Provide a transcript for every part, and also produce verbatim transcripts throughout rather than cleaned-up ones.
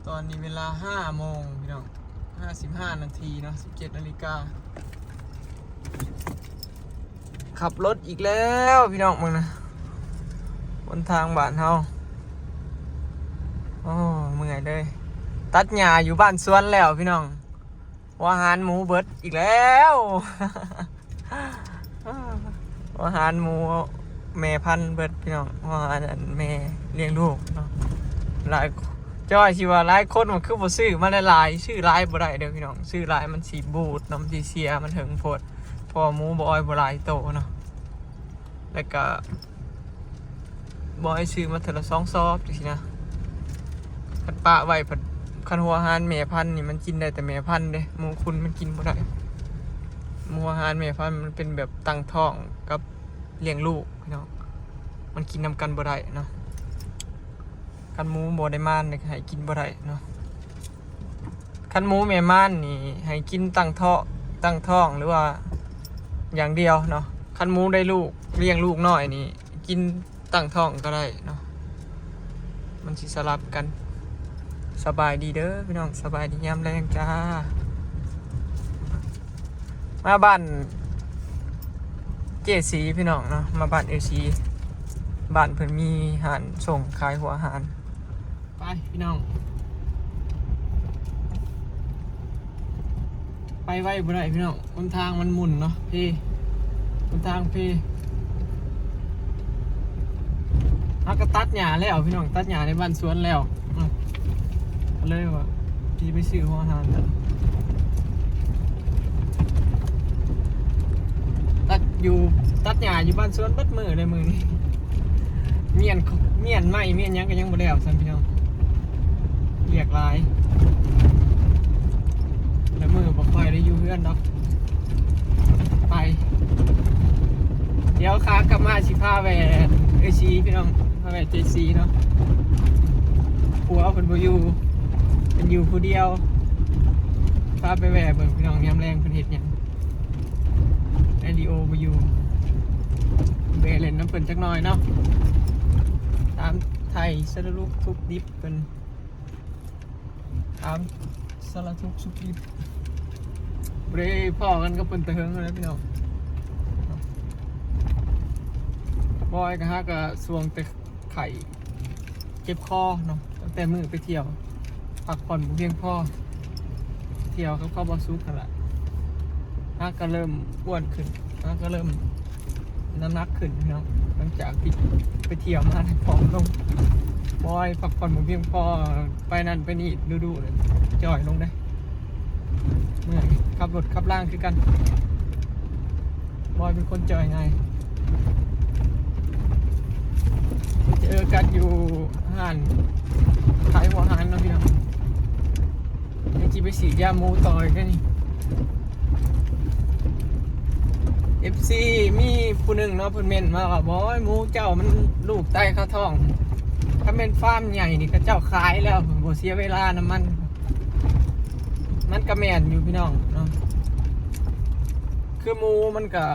ตอนนี้เวลาห้าโมงพี่น้อง ห้าสิบห้านาทีเนาะ สิบเจ็ดนาฬิกา ขับรถอีกแล้วพี่น้อง มึงนะ บนทางบ้านเฮา โอ้ เมื่อยเลย ตัดหญ้าอยู่บ้านสวนแล้วพี่น้อง หัวหารหมูเบิดอีกแล้ว หัวหารหมูแม่พันธุ์เบิดพี่น้อง หัวหารอันแม่เลี้ยงลูกเนาะ หลาย จ้อยสิว่าหลายคนมันคือบ่ซื้อมาหลายๆ ซื้อหลายบ่ได้เด้อพี่น้อง ซื้อหลายมันสิบูดเนาะ มันสิเสีย มันเถิงโพด เพราะว่าหมูบ่อ้อยบ่หลายโตเนาะ แล้วก็ บ่ให้ซื้อมาเทื่อละสองซอบจังซี้นะ คันปะไว้พัด คันหัวหารแม่พันธุ์นี่มันกินได้แต่แม่พันธุ์เด้ หมูคุณมันกินบ่ได้ หมูหัวหารแม่พันธุ์มันเป็นแบบตั้งท้องกับเลี้ยงลูกพี่น้อง มันกินนำกันบ่ได้เนาะ คันหมูบ่ได้ม่านนี่ก็ให้กินบ่ได้เนาะ คันหมูแม่ม่านนี่ให้กินตั้งท้อง ตั้งท้องหรือว่าอย่างเดียวเนาะ คันหมูได้ลูก เลี้ยงลูกน้อยนี่ กินตั้งท้องก็ได้เนาะ มันสิสลับกัน สบายดีเด้อพี่น้อง สบายดียามแลงจ้า มาบ้านเจสีพี่น้องเนาะ มาบ้านเอซี บ้านเพิ่นมีร้านส่งขายหัวหาร ไปพี่น้อง ไปไวบ่ได้พี่น้อง หนทางมันหมุนเนาะพี่ หนทางพี่ เฮาก็ตัดหญ้าแล้วพี่น้อง ตัดหญ้าในบ้านสวนแล้ว อืม ก็เลยว่า สิไปซื้อหัวหารกัน ตัดอยู่ ตัดหญ้าอยู่บ้านสวนเบิดมื้อเลยมื้อนี้ เมี้ยน เมี้ยนไม้ เมี้ยนหยังก็ยังบ่แล้วซ้ำพี่น้อง เวียกหลาย แล้วมื้อบ่ค่อยได้อยู่เฮือนดอก ไป เดี๋ยวขากลับมาสิพาแวะเอซีพี่น้อง พาแวะเจซีเนาะ ผัวเพิ่นบ่อยู่ เพิ่นอยู่ผู้เดียว พาไปแวะเบิ่งพี่น้อง ยามแลงเพิ่นเฮ็ดหยัง ไอ้ลีโอบ่อยู่ แวะเล่นนำเพิ่นจักหน่อยเนาะ ถามไถ่สารทุกข์สุกดิบเพิ่น ถามสารทุกข์สุกดิบ บ่ได้พ้อกันกับเพิ่นแต่เฮิงแล้วพี่น้อง บอยก็ฮักก็ส่วงแต่ไข้ เจ็บคอเนาะ ตั้งแต่มื้อไปเที่ยว พักผ่อนบ่เพียงพอ เที่ยวกับครอบบ่สุขหั่นล่ะ ฮักก็เริ่มอ้วนขึ้น ฮักก็เริ่มน้ำหนักขึ้นพี่น้อง หลังจากที่ไปเที่ยวมาผอมลง บอยพักผ่อนบ่เพียงพอ ไปนั่นไปนี่ดูๆเลย จ่อยลงเด้ เมื่อย ขับรถขับล่างคือกัน บอยเป็นคนจ่อยง่าย เจอกันอยู่ห้านขายหัวหารเนาะพี่น้อง เดี๋ยวสิไปฉีดยาหมูต่ออีกแล้วนี่ เอฟซี มีผู้หนึ่งเนาะ เพิ่นเม้นมาว่า บอย หมูเจ้ามันลูกไต่คาท้อง ถ้าเป็นฟาร์มใหญ่นี่เขาเจ้าขายแล้ว บ่เสียเวลานำมัน มันก็แม่นอยู่พี่น้องเนาะ คือหมูมันก็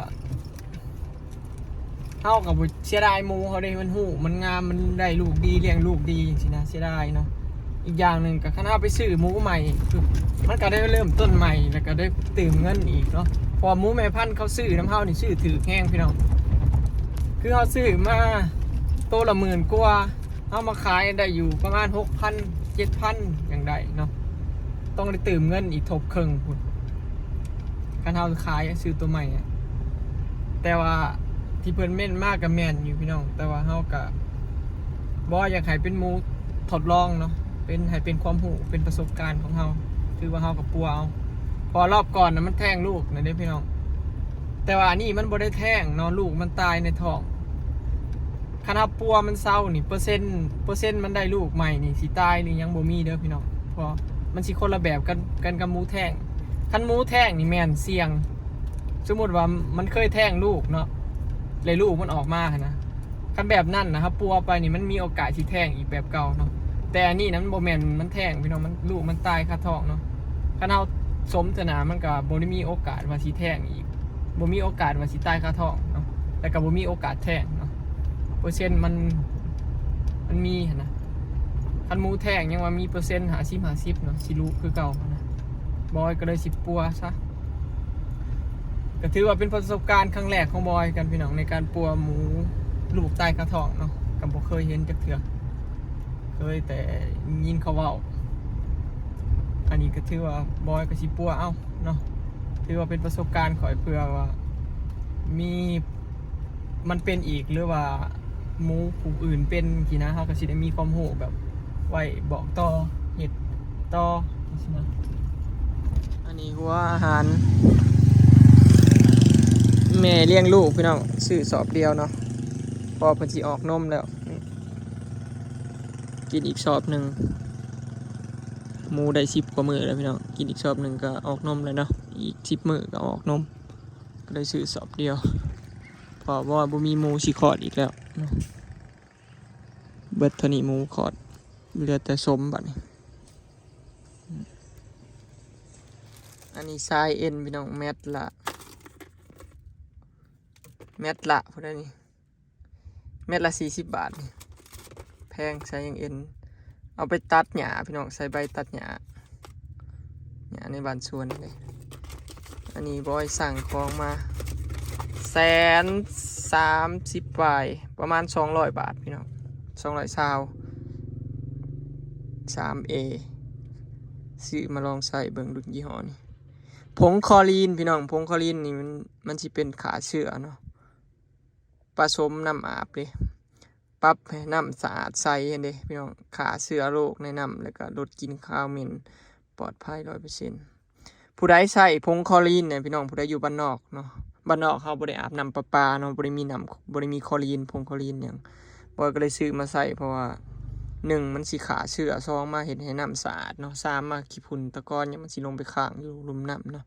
เฮาก็บ่เสียดายหมูเฮาเด้ มันฮู้ มันงาม มันได้ลูกดี เลี้ยงลูกดีจังซี้นะ เสียดายเนาะ อีกอย่างหนึ่งก็คันเฮาไปซื้อหมูใหม่ คือมันก็ได้เริ่มต้นใหม่ แล้วก็ได้เติมเงินอีกเนาะ เพราะว่าหมูแม่พันธุ์เขาซื้อนำเฮานี่ซื้อถูกแฮงพี่น้อง คือเฮาซื้อมาโตละหมื่นกว่า เฮามาขายได้อยู่ประมาณหกพัน เจ็ดพัน จั่งได้เนาะ ต้องได้เติมเงินอีกทบครึ่งพุ้น คันเฮาขายซื้อตัวใหม่อะ แต่ว่าที่เพิ่นเม้นมาก็แม่นอยู่พี่น้อง แต่ว่าเฮาก็บ่อยากให้เป็นหมูทดลองเนาะ เป็น ให้เป็นความรู้ เป็นประสบการณ์ของเฮา ถือว่าเฮาก็ปัวเอา เพราะรอบก่อนน่ะมันแท้งลูกน่ะเด้พี่น้อง แต่ว่าอันนี้มันบ่ได้แท้งเนาะ ลูกมันตายในท้อง คันเฮาปัวมันเซานี่ เปอร์เซ็นต์ เปอร์เซ็นต์มันได้ลูกใหม่นี่สิตายนี่ยังบ่มีเด้อพี่น้อง เพราะมันสิคนละแบบกัน กันกับหมูแท้ง คันหมูแท้งนี่แม่นเสี่ยง สมมุติว่ามันเคยแท้งลูกเนาะ แล้วลูกมันออกมาหั้นนะ คันแบบนั้นนะ เฮาปัวไปนี่มันมีโอกาสสิแท้งอีกแบบเก่าเนาะ แต่อันนี้นะมันบ่แม่นมันแท้งพี่น้อง มัน ลูกมันตายคาท้องเนาะ คันเฮาสมซะนะ มันก็บ่ได้มีโอกาสว่าสิแท้งอีก บ่มีโอกาสว่าสิตายคาท้องเนาะ แล้วก็บ่มีโอกาสแท้งเนาะ เปอร์เซ็นต์มัน มันมีหั้นนะ คันหมูแท้งยังว่ามีเปอร์เซ็นต์ห้าสิบห้าสิบเนาะ สิลูกคือเก่านะ บอยก็เลยสิปัวซะ ก็ถือว่าเป็นประสบการณ์ครั้งแรกของบอยกันพี่น้อง ในการปัวหมูลูกตายคาท้องเนาะ ก็บ่เคยเห็นจักเทื่อ เคยแต่ยินเขาเว้า อันนี้ก็ถือว่าบอยก็สิปัวเอาเนาะ ถือว่าเป็นประสบการณ์ข้อย เผื่อว่ามีมันเป็นอีก หรือว่าหมูผู้อื่นเป็นสินะ เฮาก็สิได้มีความรู้แบบไว้บอกต่อ เฮ็ดต่อสินะ อันนี้หัวอาหาร แม่เลี้ยงลูกพี่น้อง ซื้อสอบเดียวเนาะ พอเพิ่นสิออกนมแล้ว กินอีกสอบหนึ่ง หมูได้สิบกว่ามื้อแล้วพี่น้อง กินอีกสอบหนึ่งก็ออกนมแล้วเนาะ อีกสิบมื้อก็ออกนม ก็ได้ซื้อสอบเดียว เพราะว่าบ่มีหมูสิคลอดอีกแล้วเนาะ เบิดเท่านี้หมูคลอด เหลือแต่สมบัดนี้ อันนี้ทรายเอ็นพี่น้อง แมตละ แมตละพุ้นนะนี่ แมตละสี่สิบบาทนี่ แพง ทรายยังเอ็น เอาไปตัดหญ้าพี่น้อง ใส่ใบตัดหญ้า หญ้าในบ้านสวนเลย อันนี้บอยสั่งของมา แสนสามสิบปลาย ประมาณสองร้อยบาทพี่น้อง สองร้อยซาว สามเอ ซื้อมาลองใส่เบิ่ง รุ่นยี่ห้อนี้ ผงคลอรีนพี่น้อง ผงคลอรีนนี่มัน มันสิเป็นฆ่าเชื้อเนาะ ผสมน้ำอาบเด้ ปรับให้น้ำสะอาดใสหั้นเด้พี่น้อง ฆ่าเชื้อโรคในน้ำ แล้วก็ลดกลิ่นคาวเหม็น ปลอดภัยร้อยเปอร์เซ็นต์ ผู้ใดใส่ผงคลอรีนเนี่ยพี่น้อง ผู้ใดอยู่บ้านนอกเนาะ บ้านนอกเฮาบ่ได้อาบน้ำประปาเนาะ บ่ได้มีน้ำ บ่ได้มีคลอรีน ผงคลอรีนหยัง บอยก็เลยซื้อมาใส่ เพราะว่า หนึ่ง มันสิฆ่าเชื้อ สอง มาเฮ็ดให้น้ำสะอาดเนาะ สาม มาขี้ฝุ่นตะกอนหยังมันสิลงไปค้างอยู่ลุ่มน้ำเนาะ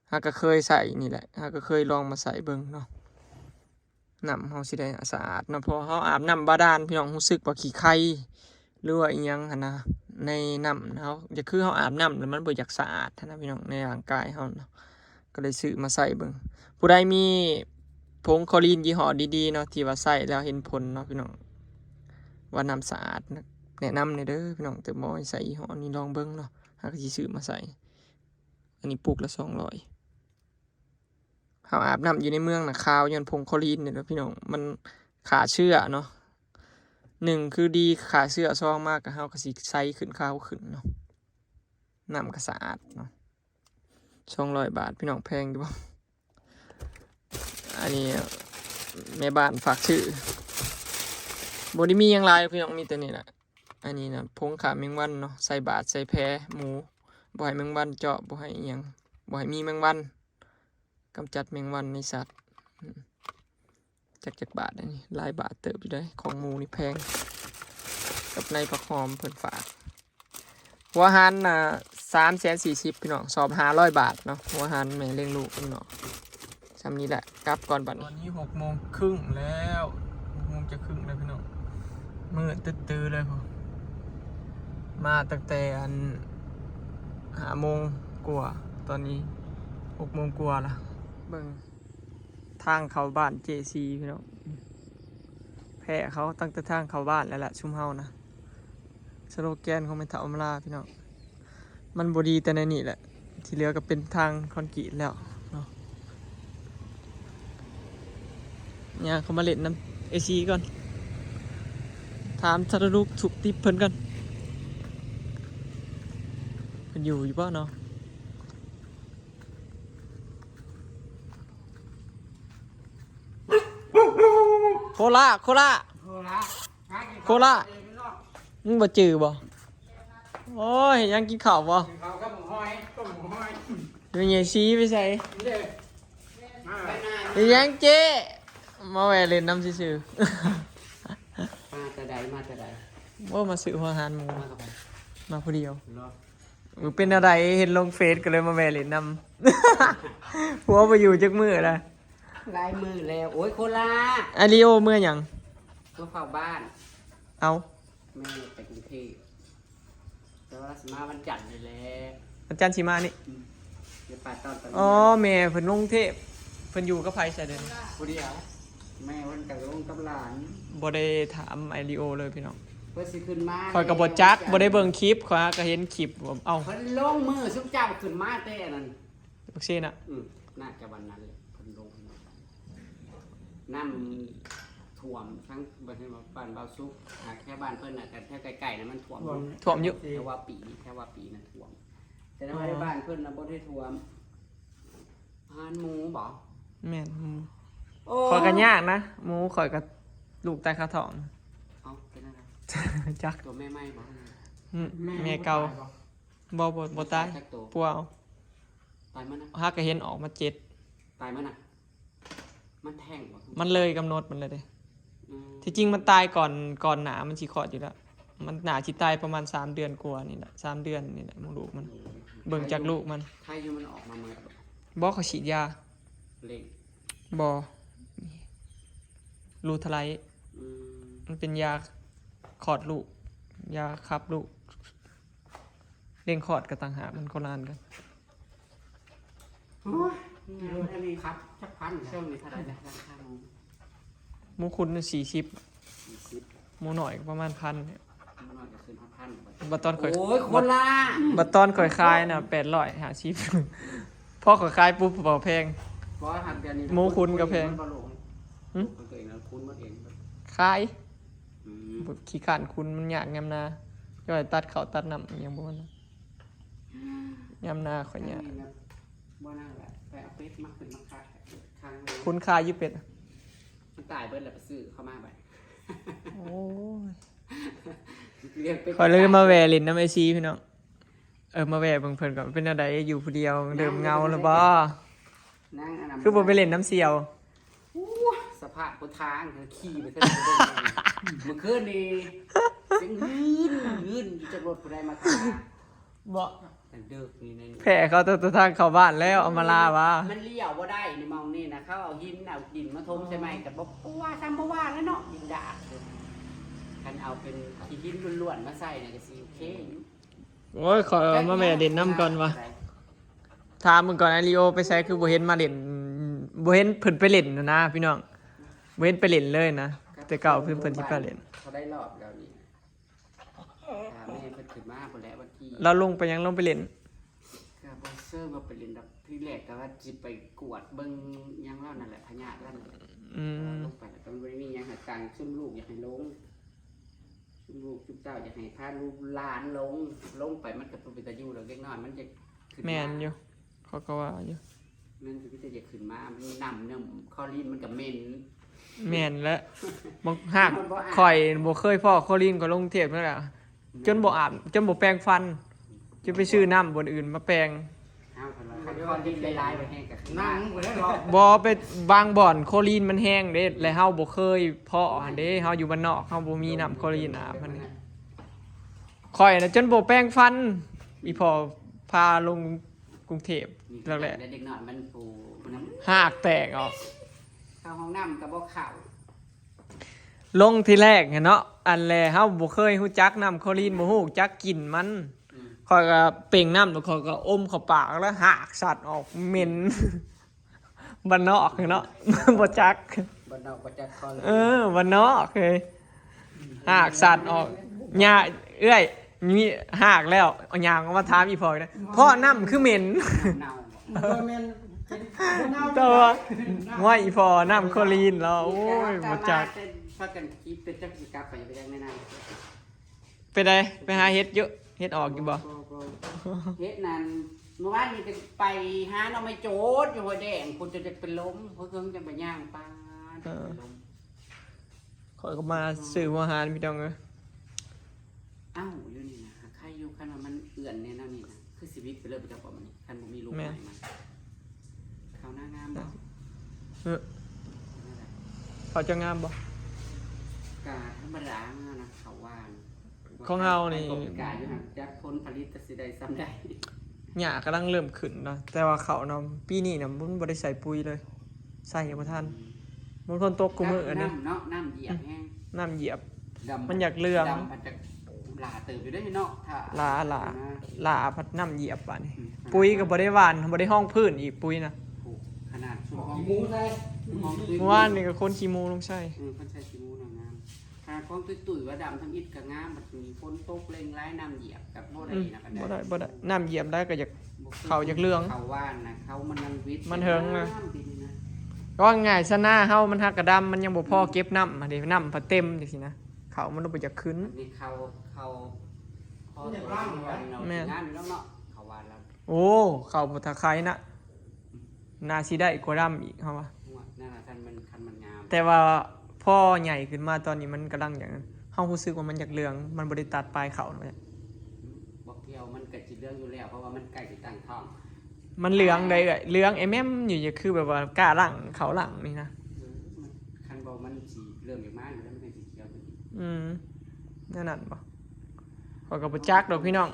เฮาก็เคยใส่นี่แหละ เฮาก็เคยลองมาใส่เบิ่งเนาะ น้ำเฮาสิได้สะอาดเนาะ เพราะเฮาอาบน้ำบาดาลพี่น้อง รู้สึกว่าขี้ไค หรือว่าอิหยังหั้นนะ ในน้ำเฮา อย่าคือเฮาอาบน้ำแล้วมันบ่อยากสะอาดหั้นนะพี่น้อง ในร่างกายเฮาเนาะ ก็เลยซื้อมาใส่เบิ่ง ผู้ใดมีผงคลอรีนยี่ห้อดีๆเนาะ ที่ว่าใส่แล้วเห็นผลเนาะพี่น้อง ว่าน้ำสะอาดนะ แนะนำแหน่เด้อพี่น้อง แต่บ่ให้ใส่ยี่ห้อนี้ ลองเบิ่งเนาะ เฮาก็สิซื้อมาใส่ อันนี้ปุกละสองร้อย เฮาอาบน้ำอยู่ในเมืองน่ะ ขาวย้อนผงคลอรีนนี่แหละพี่น้อง มันฆ่าเชื้อเนาะ หนึ่ง คือดีฆ่าเชื้อ สอง มาก็เฮาก็สิใสขึ้น ขาวขึ้นเนาะ น้ำก็สะอาดเนาะ สองร้อยบาทพี่น้อง แพงอยู่บ่ อันนี้แม่บ้านฝากซื้อ บ่ได้มีหยังหลายพี่น้อง มีแต่นี่แหละ อันนี้นะ ผงฆ่าแมงวันเนาะ ใส่บาตร ใส่แพหมู บ่ให้แมงวันเจาะ บ่ให้อิหยัง บ่ให้มีแมงวัน กำจัดแมงวันในสัตว์ อืม จักจักบาทอันนี้ หลายบาทเติบอยู่เด้อ ของหมูนี่แพง กับในผักหอมเพิ่นฝาก หัวหันน่ะ สามแสนสี่สิบพี่น้อง สอบห้าร้อยบาทเนาะ หัวหันแม่เลี้ยงลูกพี่น้อง ส่ำนี้แหละ กลับก่อนบัดนี้ ตอนนี้หกโมงครึ่งแล้ว หกโมงจะครึ่งแล้วพี่น้อง มืดตึ๊ดๆเลยพุ้น มาตั้งแต่อัน ห้าโมงกว่า ตอนนี้หกโมงกว่าละ เบิ่งทางเข้าบ้านเจซีพี่น้อง แพ้เขาตั้งแต่ทางเข้าบ้านแล้วแหละ ซุมเฮานะ สโลแกนของแม่เฒ่าอำลาพี่น้อง มันบ่ดีแต่ในนี่แหละ ที่เหลือก็เป็นทางคอนกรีตแล้วเนาะ ย่างเข้ามาเล่นนำเอซีก่อน ถามสารทุกข์สุขดิบเพิ่นก่อน เพิ่นอยู่อยู่บ่เนาะ โคล่า โคล่า โคล่า โคล่า มึงบ่จื้อบ่ โอ้ย ยังกินข้าวบ่ กินข้าวกับหมูฮ้อย ต้มหมูฮ้อย เป็นไง ซีไปใส่ นี่เด้อ มา เป็นยังเจ๊ มาแวะเล่นนำซื่อๆ มาแต่ใด มาแต่ใด ว่ามาซื้อหัวอาหารหมู มากับใคร มาผู้เดียว เหรอ หรือเป็นอะไร เห็นลงเฟซก็เลยมาแวะเล่นนำ ผัวไปอยู่จักมื้อละ หลายมื้อแล้ว โอ้ย โคล่า ไอริโอเมื่อหยัง ก็เข้าบ้าน เอา แม่ไปกรุงเทพ แต่ว่าสิมาวันจันทร์นี่แหละ วันจันทร์สิมานี่ อืม เดี๋ยวไปตอนตอน อ๋อ เย็น แม่เพิ่นลงเทพ เพิ่นอยู่กับไผซะเดี๋ยวนี้ ผู้เดียว แม่เพิ่นก็ลงกับหลาน บ่ได้ถามไอริโอเลยพี่น้อง เพิ่นสิขึ้นมา ข่อยก็บ่จัก บ่ได้เบิ่งคลิป ข่อยก็เห็นคลิป เอ้า เพิ่นลงมือซุมเจ้าขึ้นมาแต่อันนั้น บักซี่น่ะ อืมน่าจะวันนั้นเลยเพิ่นลง น้ำท่วมทั้งบ้านบ้านเบาสุกหาแค่บ้านเพิ่นน่ะกันแค่ใกล้ๆนะมันท่วม ท่วมอยู่ แค่ว่าปีแค่ว่าปีนั้นท่วม แต่ว่าในบ้านเพิ่นน่ะบ่ได้ท่วมหานหมูบ่ แม่นหมู่ โอ้ ข่อยก็ยากนะหมู่ข่อยก็ลูกตายคาท้อง เอาเป็นอะไร จัก ตัวแม่ไหม้บ่ อืมแม่เก่าบ่บ่บ่ตาย จักตัว ปัวเอา ตายมันนะ ฮักก็เห็นออกมาเจ็ด ตายมันนะมันแทงบ่ มันเลยกำหนดมันเลยเด้ อืม ที่จริงมันตายก่อนก่อนหนามันสิคลอดอยู่แล้ว มันหนาสิตายประมาณสามเดือนกว่านี่แหละสามเดือนนี่แหละมดลูกมัน เบิ่งจากลูกมัน ไข้อยู่มันออกมาเมื่อ บ่เขาฉีดยา เล็ง บ่ลูทไล อืม มันเป็นยาคลอดลูก ยาขับลูกเร่งคลอดก็ต่างหากมันคนละอันกัน โอ้ยนี่ครับจักพันช่วงนี้เท่าไหร่นะราคาหมู หมูคุณสี่สิบ สี่สิบ หมูหน่อยก็ประมาณพันเนี่ย หมูน้อยก็ขึ้นห้าพัน บัดตอนข่อย โอ้ยคนละ บัดตอนข่อยขายน่ะแปดร้อยห้าสิบพอข่อยขายปุ๊บบ่แพง เพราะว่าหักเดือนนี้ หมูคุณก็แพง มันบ่ลง หึ มันตัวเองนะคุณมันเอง ขาย อืม บ่ขี้ข้านคุณมันยากยามนาย่อยตัดเขาวตัดน้ำอิหยังบ่นะยามนาข่อยยาก บ่นั่งแหละไปเอาเป็ดมาขึ้นมาขายครั้งหนึ่ง คุณขายอยู่เป็ด มันตายเบิดแล้วไปซื้อเข้ามาไป โอ้ย เรียกเป็ด ข่อยเลยมาแวะเล่นน้ำไอซีพี่น้อง เออมาแวะเบิ่งเพิ่นก่อนเป็นแนวใดอยู่ผู้เดียวเริ่มเหงาแล้วบ่ นั่งอันนั้น คือบ่ไปเล่นน้ำเสี่ยว อู้สภาพบนทางขี่ไปเท่าไหร่เมื่อคืนนี้เสียงหืนหืนอยู่จากรถผู้ใดมาทาง บ่ แต่เดิกนี่ใน แพ้เขาตัวทางเข้าบ้านแล้วเอามาลาวะ มันเลี้ยวบ่ได้ในมองนี่นะเขาเอาหินเอาดินมาถมใส่ไม้กับบ่ว่าซ้ำบ่ว่าแล้วเนาะดินดาดคันเอาเป็นขี้หินล้วนๆมาใส่เนี่ยก็สิโอเคอยู่ โอ้ยขอมาแวะเล่นน้ำก่อนวะถามมึงก่อนไอริโอไปใส่คือบ่เห็นมาเล่นบ่เห็นเพิ่นไปเล่นนะนะพี่น้องบ่เห็นไปเล่นเลยนะแต่เก่าเพิ่นเพิ่นสิไปเล่น เขาได้รอบแล้วนี่ถามแม่เพิ่นขึ้นมาพุ่นแหละวันที่ เราลงไปยังลงไปเล่น ก็บ่เซิร์ฟว่าไปเล่นดอกที่แรกก็ว่าสิไปกวดเบิ่งยังเล่านั่นแหละพญาธิเล่านั่นแหละ อืม ลงไปแล้วก็มันบ่ได้มีหยังให้ตังค์ซุมลูกอยากให้ลงซุมลูกซุมเต้าอยากให้พาลูกหลานลงลงไปมันก็บ่เป็นตาอยู่ดอกเด็กน้อยมันจะขึ้นมา แม่นอยู่เขาก็ว่าอยู่ มันก็จะอยากขึ้นมามันน้ำเนี่ยคอลีนมันก็เหม็น แม่นแล้วบ่หากข่อยบ่เคยพ้อโคลีนก็ลงเทพฯนั่นแหละจนบ่อาบจนบ่แปรงฟันจนไปซื้อน้ำบนอื่นมาแปรง เอาคันว่าคันคอลีนหลายๆไปแห้งก็ขึ้นมา นั่งไปแล้วหรอ บ่ไปบางบ่อนโคลีนมันแห้งเด้และเฮาบ่เคยพ้อหั่นเด้เฮาอยู่บ้านนอกเฮาบ่มีน้ำโคลีนอาบหั่นเด้ข่อยน่ะจนบ่แปรงฟัน อีพ่อพาลงกรุงเทพฯแล้วแหละ เด็กน้อยมันผู้ผู้นั้น หากแตกออก เข้าห้องน้ำก็บ่เข้า ลงทีแรกหั้นเนาะ อันแลเฮาบ่เคยฮู้จักน้ำโคลีน บ่ฮู้จักกลิ่นมัน อืม ข้อยก็เป่งน้ำแล้วข้อยก็อมเข้าปากแล้วหากสัตว์ออกเหม็น บ้านนอกหั้นเนาะ บ่จัก บ้านนอกบ่จักคอลีน เออ บ้านนอกเฮ้ยหากสัตว์ออกหญ้าเอื้อย มีหากแล้วเอาหยังมาถามอีพ่อนะ เพราะน้ำคือเหม็น เน่า บ่แม่นเป็นบ่เน่า แต่ว่าว่าอีพ่อน้ำโคลีนแล้ว โอ้ยบ่จัก พากันคิดเป็นจักสิกลับไปไปยังไม่นาน ไปใดไปหาเห็ดอยู่เห็ดออกอยู่บ่ เฮ็ดนั่นเมื่อวานนี้ก็ไปหาหน่อไม้โจดอยู่หัวแดงคนจะจะเป็นลมเพราะเครื่องจะไปย่างปลา เออ ข้อยก็มาซื้อหัวหารพี่น้องเอ้ย อ้าวอยู่นี่นะใครอยู่คันว่ามันเอื่อนแน่นอนนี่นะคือชีวิตไปเลยไปจับปอมันคันบ่มีลูกใหม่มาเขาหน้างามบ่ เออเขาจะงามบ่ กาธรรมดานะเขาว่า ของเฮานี่ กาอยู่หันจักผลผลิตจะสิได้ซ้ำได้ หญ้ากำลังเริ่มขึ้นเนาะแต่ว่าเขาเนาะปีนี้เนี่ยมันบ่ได้ใส่ปุ๋ยเลย ใส่บ่ทันมันฝนตกกูมื้ออันนี้ น้ำเนาะน้ำเหยียบแห้ง น้ำเหยียบ ดำ มันอยากเหลือง ดำมันจะหลาเติบอยู่ได้เนาะถ้า หลาหลาหลาพัดน้ำเหยียบบาดนี้ ปุ๋ยก็บ่ได้หว่านบ่ได้ฮองพื้นอีกปุ๋ยนะ ปลูกขนาดชุม บอก ห้อง ขี้หมูใส่ ชุมห้อง เมื่อวานนี่ก็คนขี้หมูลงใส่ เออคนใส่ขี้หมูหน่อยงามข ของตุ้ยๆว่าดำทำอิฐก็งาม บัดนี้ฝนตกเร่งร้ายน้ำเหยียบกับบ่ได้ อืม นะ บ่ได้บ่ได้ น้ำเหยียบได้ก็อยาก บ่ค เขาอยากเหลือง เขาว่านนะ เขามันนั่งวิด มันเหิงนะ น้ำปีนี้นะ ก็ว่าง่ายซะหน้าเฮามันหักกระดำ มันยังบ่พอเก็บน้ำมาเด้ น้ำพอเต็มจังซี่นะ เขามันบ่อยากขึ้น อันนี้เขาเขาเขาตัวนี้กันเนาะ แม่น งามอยู่แล้วเนาะ เขาว่านแล้ว โอ้ เขาบ่ถ้าใครนะ น่าสิได้กว่าดำอีกเฮาว่า งวดนั่นน่ะคันมันคันมันงาม แต่ว่าพอใหญ่ขึ้นมาตอนนี้มันกำลังอย่างนั้น เฮารู้สึกว่ามันอยากเหลือง มันบ่ได้ตัดปลายเขาเลย บอกเที่ยวมันก็สิเหลืองอยู่แล้ว เพราะว่ามันใกล้สิตั้งท้อง มันเหลืองได้เอ้ย เหลืองไอ้แม่มอยู่ อย่าคือแบบว่ากล้าหลังเขาหลังนี่นะ เออมันคันบอกมันสิเริ่มอย่างมากอยู่แล้ว มันเป็นสีเขียวตัวนี้ อืมนั่นนั่นบ่ ข้อยก็บ่จักดอกพี่น้อง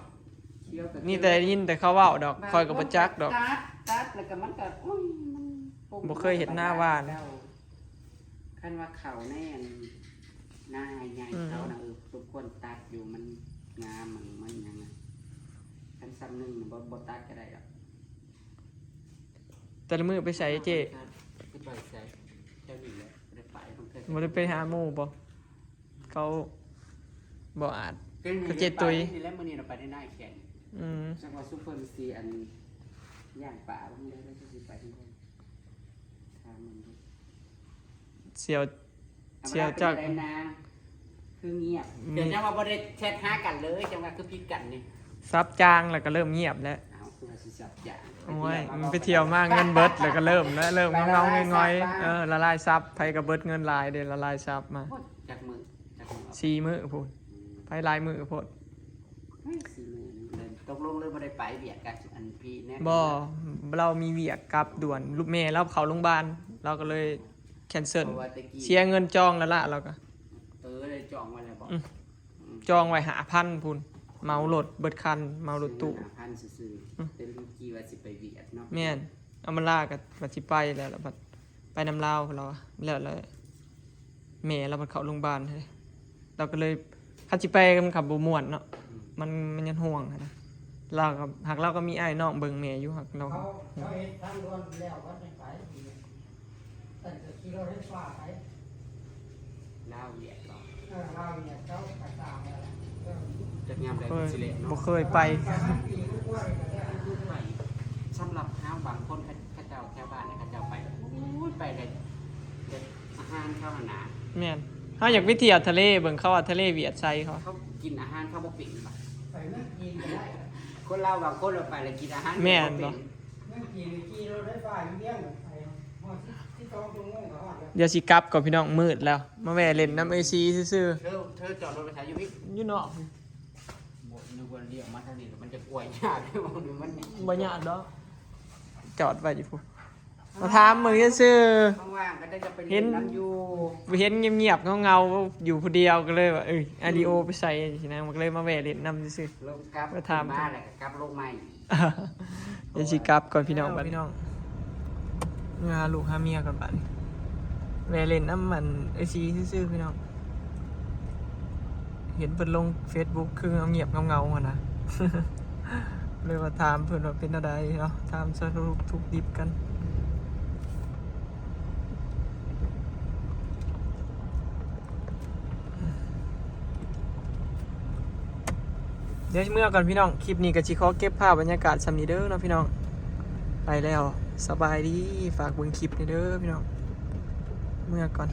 เขียวกับ นี่แต่ได้ยินแต่เขาเว้าดอก ข้อยก็บ่จักดอก ตัดตัดแล้วก็มันก็อุ้ยมัน บ่เคยเห็นหน้าหวาน คันว่าเขาแน่นหน้าใหญ่ อืม เขานะเออสมควรตัดอยู่ มันงามมันมันหยังนะคันซ้ำหนึ่งบ่บ่ตัดก็ได้ดอก แต่ละมื้อไปใส่เจ้ คือไปใส่เจ้าหญิงแล้วบ่ได้ไปของเธอ บ่ได้ไปหาหมู่บ่ เขาบ่อาจ เป็น เขาเจ๊ตุ้ย นี่แหละมื้อนี้เราไปได้หน้าแขน อืม จังหวัดสุพรรณสีอันย่างป่าบ่มีได้ก็สิไปที่นั่นถามมันดู เสี่ยว เสี่ยวจัก อามาได้นะคือเงียบ อืม เดี๋ยวจังว่าบ่ได้แชทหากันเลยจังว่าคือผิดกันนี่ ซับจางแล้วก็เริ่มเงียบแล้ว เอาคือว่าสิสับจาง โอ้ยมันไปเที่ยวมาเงินเบิดแล้วก็เริ่มแล้ว เริ่มเงาๆง่อยๆ เออ ละลายซับ ไผก็เบิดเงินหลายเด้ ละลายซับมา โอ้ยจักมือจักมือ สี่มื้อพู้น อืม ไปหลายมื้อโพด เฮ้ยสี่มื้อนี่เลยตกลงเลยบ่ได้ไปเวียดกับอันพี่แน่ บ่ เรามีเวียกกลับด่วน ลูกแม่เราเข้าโรงพยาบาล เราก็เลยแคนเซิล เพราะว่าตะกี้ เสียเงินจองแล้วละเราก็ เออเลยจองไว้แล้วบอก อืม จองไว้ห้าพันพู้น เหมารถเบิดคัน เหมารถตู้ ห้าพันซื่อ อืม ๆเป็นลูกกี้ว่าสิไปเวียดเนาะ แม่น เอามาลาก็ว่าสิไปแล้วล่ะ บัดไปนำลาวเราอะ แล้วแล้วแม่เราบัดเข้าโรงพยาบาลเฮ้ย เราก็เลย คันสิไปมันขับบ่ม่วนเนาะ อืม มัน มันยังห่วงหั้นนะ เราก็ หากเราก็มีอ้ายน้องเบิ่งแม่อยู่ หากเรา เขาเขาเฮ็ดทางด่วนแล้ววัดในไปตั้งแต่ขี่รถไฟฟ้าไป ลาวเวียดก็ เออลาวเนี่ยเขาไปตามแล้วล่ะเออ จักยามใด เคย สิเละเนาะ บ่เคยไป ประมาณปีกว่าๆก็ได้ ไปสำหรับบางคนเขาเขาเจ้าแถวบ้านเนี่ยเขาเจ้าไปโอ้ยไปเลยเดี๋ยวอาหารเขาหนา แม่น เฮาอยากไปเที่ยวทะเลเบิ่งเขาว่าทะเลเวียดไซเขา เขากินอาหารเขาบ่เป็นปะ ไปเมืองจีนก็ได้ คนลาวบางคนเราไปแล้วกินอาหาร แม่น บ่เป็น บ่ เมืองจีนขี่รถไฟฟ้าอยู่เวียงไปฮอดสิบสองชั่วโมงก็ฮอดแล้ว เดี๋ยวสิกลับก่อนพี่น้อง มืดแล้ว มาแวะเล่นน้ำเอซีซื่อ เธอเธอจอดรถไปใช้อยู่พี่ ๆ อยู่นอก บ่นึกว่าเลี้ยวมาทางนี้มันจะกล้วยยาก มัน บ่ยากดอก จอดไว้อยู่พุ้น มาถามมึงซื่อ ว่างๆก็ได้จะไป เห็ เล่ น นน้ำอยู่ ๆ เห็นเงียบๆเงาๆอยู่ผู้เดียวก็เลยว่า เอ้ย อาริโอไปใส่สินะ มันก็เลยมาแวะเล่นน้ำซื่อ ลงกลับ มาถาม มาแล้วก็กลับลงมาอีก ๆ เดี๋ยวสิกลับก่อนพี่น้อง บัดนี้ พี่น้อง เมื่อหาลูกหาเมียก่อนบัดนี้ แวะเล่นน้ำมันไอซีซื่อๆพี่น้อง เห็นเพิ่นลงเฟซบุ๊กคือเงียบเงาๆหั่นนะ เลยว่าถามเพิ่นว่าเป็นอะไรเนาะ ถามสารทุกข์ดิบกัน เดี๋ยวเมื่อก่อนพี่น้อง คลิปนี้ก็สิขอเก็บภาพบรรยากาศส่ำนี้เด้อเนาะพี่น้อง ไปแล้ว สบายดี ฝากเบิ่งคลิปนี้เด้อพี่น้อง เมื่อก่อน